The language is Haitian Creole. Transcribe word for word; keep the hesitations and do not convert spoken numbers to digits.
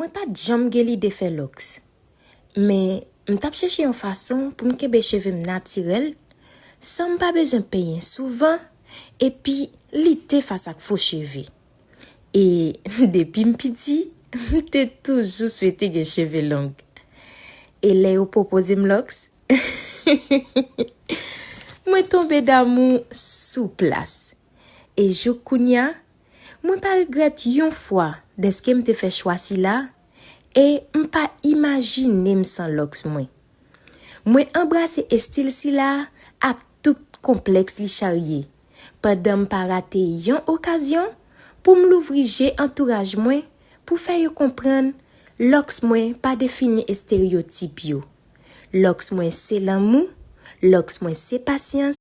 Mwen pa t janm gen lide fè lòks, men m t ap chèche yon fason pou m kenbe cheve m natirèl san m pa bezwen penyen souvan, epi lite fas ak fo cheve. E depi m piti, m te toujou swete gen cheve long. E lè yo pwopoze m lòks, mwen tonbe damou sou plas. E jouk kounye a, mwen pa regrèt yon fwa dèske m te fè chwa sila, e m pa imajine m san lòks mwen. Mwen anbrase estil sila ak tout konplèks li charye, pandan m pa rate yon okazyon pou m louvri je antouraj mwen pou fè yo konprann lòks mwen pa defini estereyotip yo. Lòks mwen se lanmou, lòks mwen se pasyans,